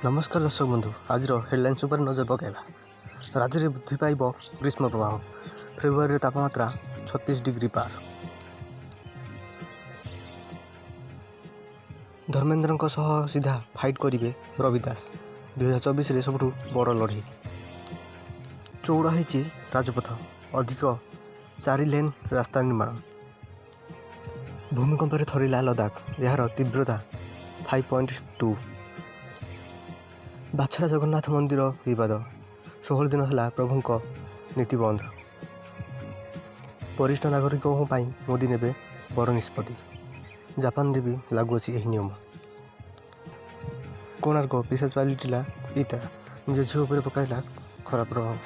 ନମସ୍କାର ଦର୍ଶକ ବନ୍ଧୁ, ଆଜିର ହେଡ଼ଲାଇନ୍ସ ଉପରେ ନଜର ପକାଇବା। ରାଜ୍ୟରେ ବୃଦ୍ଧି ପାଇବ ଗ୍ରୀଷ୍ମ ପ୍ରବାହ। ଫେବୃଆରୀରେ ତାପମାତ୍ରା 36 ଡିଗ୍ରୀ ପାର। ଧର୍ମେନ୍ଦ୍ରଙ୍କ ସହ ସିଧା ଫାଇଟ୍ କରିବେ ରବି ଦାସ। 2024ରେ ସବୁଠୁ ବଡ଼ ଲଢ଼େଇ। ଚଉଡ଼ା ହୋଇଛି ରାଜପଥ, ଅଧିକ 4 ଲେନ୍ ରାସ୍ତା ନିର୍ମାଣ। ଭୂମିକମ୍ପରେ ଥରିଲା ଲଦାଖ, ଏହାର ତୀବ୍ରତା 5.2। ବାଛରା ଜଗନ୍ନାଥ ମନ୍ଦିର ବିବାଦ, 16 ଦିନ ହେଲା ପ୍ରଭୁଙ୍କ ନୀତି ବନ୍ଦ। ବରିଷ୍ଠ ନାଗରିକଙ୍କ ପାଇଁ ମୋଦି ନେବେ ବଡ଼ ନିଷ୍ପତ୍ତି। ଜାପାନରେ ବି ଲାଗୁ ଅଛି ଏହି ନିୟମ। କୋଣାର୍କ ପିଶାଚ ପାଲଟିଲା ପିତା, ନିଜ ଝିଅ ଉପରେ ପକାଇଲା ଖରାପ ପ୍ରଭାବ।